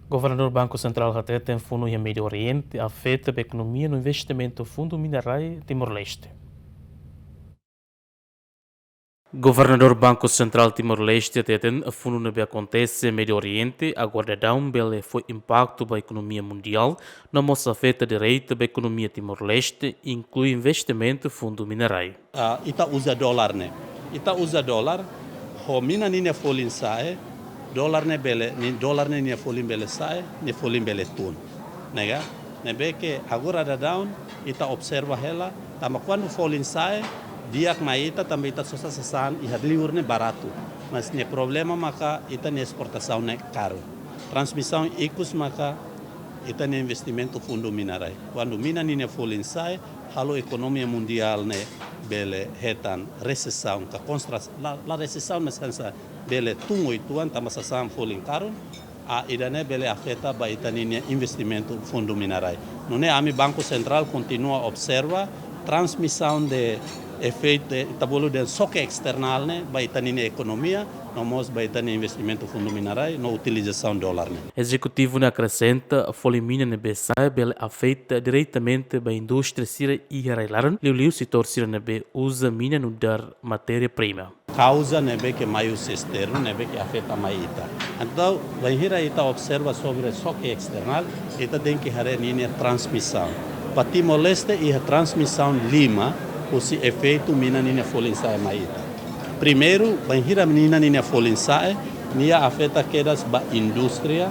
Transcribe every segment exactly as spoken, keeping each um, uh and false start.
Governadór Banku Sentrál hateten funu iha Médiu Oriente afeta ba ekonomia no investimentu Fundu Mina Rai Timor-Leste. Governadór Banku Sentrál Timor-Leste hateten funu ne'ebé akontese Médiu Oriente agora daudaun bele fó impaktu ba ekonomia mundiál, no mós afeta direta ba ekonomia Timor-Leste, inklui investimentu Fundu Mina Rai. Ah, ita uza dolar ne'e. Ita uza dolar, ho mina ninia folin sa'e, dolar ne'e bele, nin dolar ne'e nia folin bele sa'e, nia folin bele tun. Ne'e ka? Ne'ebé ke agora daudaun, ita observa hela, tanba kuandu folin sa'e, di'ak mai ita, tanba ita sosa sasán iha liur ne'e baratu. Mas nia problema maka ita-nia esportasaun ne'e karu. Transmisaun ikus maka ita-nia investimentu Fundu Mina Rai. Kuandu mina ninia folin sa'e, halo ekonomia mundiál ne'e bele hetan resesaun, ka kontra-, la, la resesaun, mas hanesan bele tun uitoan tanba sasán folin karun, ah, ida-ne'e bele afeta ba ita ninia investimentu Fundu Mina Rai. Nune'e ami Banku Sentrál kontinua observa transmisaun de efeitu, ita bolu dehan xoke esternál ne'e ba ita ninia ekonomia, no mós ba ita-nia investimentu Fundu Mina Rai, no utilizasaun dolar ne'e. Ezekutivu ne'e akresenta, folin mina ne'ebé sa'e bele afeta diretamente ba indústria sira iha rai-laran, liuliu setór sira ne'ebé uza mina nu'udar matéria-prima. Kauza ne'ebé ke mai husi esternu, ne'ebé ke afeta mai ita. Entaun, bainhira ita observa sobre xoke esternál, ita tenke haree ninia transmisaun. Ba Timor-Leste iha transmisaun lima, husi efeitu mina ninia folin sa'e mai ita. Primeiru, bainhira mina ninia folin sa'e, nia afeta kedas ba indústria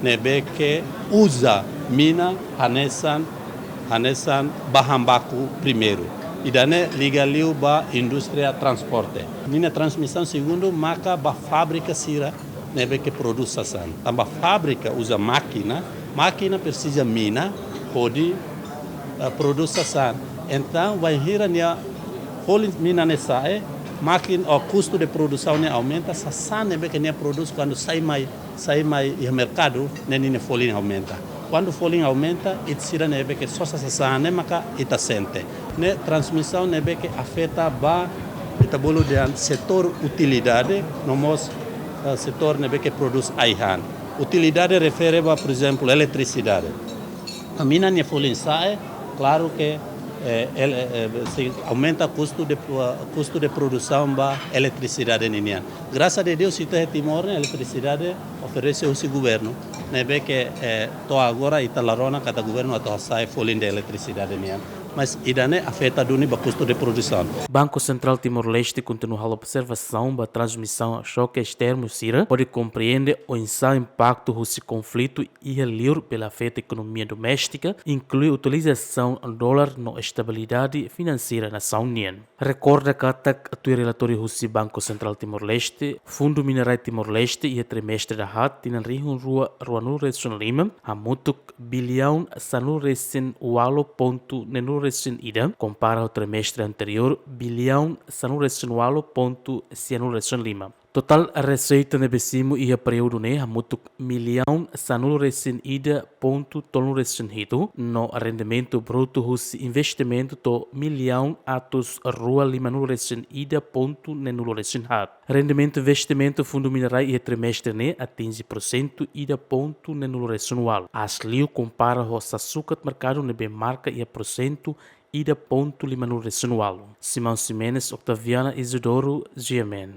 ne'ebé ke uza mina hanesan, hanesan bahan baku primeiru. Ida-ne'e liga liu ba indústria transporte. Ninia transmisaun segundu maka ba fábrika sira ne'ebé ke prodús sasán. Tanba fábrika uza mákina, mákina presiza mina hodi, eh, prodús sasán. Entaun, bainhira nia folin mina ne'e sa'e, mákina, ou kustu de produsaun ne'e aumenta, sasán ne'ebé ke nia prodús kuandu sai mai, sai mai iha merkadu, ne'e ninia folin aumenta. Kuandu folin aumenta, ita sira ne'ebé ke sosa sasán ne'e maka ita sente. Ne'e transmisaun ne'ebé ke afeta ba, ita bolu dehan setór utilidade, no mós, eh, setór ne'ebé ke prodús ai-han. Utilidade refere ba, por ezemplu, eletrisidade. Mina nia folin sa'e, klaru ke, eh, el-, eh, eh, se aumenta kustu de, eh, kustu de produsaun ba eletrisidade ninian. Grasas a Deus, ita iha Timor ne'e eletrisidade oferese husi governu. Ne'ebé ke, eh, to'o agora ita la rona katak governu atu hasa'e folin de eletrisidade nian. Mas ida-ne'e afeta duni ba kustu de produsaun. Banku Sentrál Timor-Leste kontinua halo observasaun ba transmisaun xoke esternu sira, hodi komprende oinsá impaktu husi konflitu iha liur bele afeta ekonomia doméstika, inklui utilizasaun dolar no estabilidade finanseira nasaun nian. Rekorda katak tuir relatóriu husi Banku Sentrál Timor-Leste, Fundu Mina Rai Timor-Leste iha trimestre dahaat tinan rihun rua ruanulu resin lima, hamutuk biliaun sanulu-resin-ualu pontu neenulu-resin-ida, kompara ho trimestre anteriór, biliaun sanulu-resin-ualu pontu sianulu-resin-lima. Totál reseita ne'ebé simu iha períodu ne'e hamutuk miliaun sanulu-resin-ida pontu tolunulu-resin-hitu, no rendimentu brutu husi investimentu to'o miliaun atus rua limanulu-resin-ida pontu neenulu-resin-haat. Rendimentu investimentu Fundu Mina Rai iha trimestre ne'e atinje porsentu ida pontu neenulu-resin-ualu, aas liu kompara ho sasukat merkadu ne'ebé marka iha porsentu ida pontu limanulu-resin-ualu. Simão Ximenes, Octaviana Isidoro, G M N.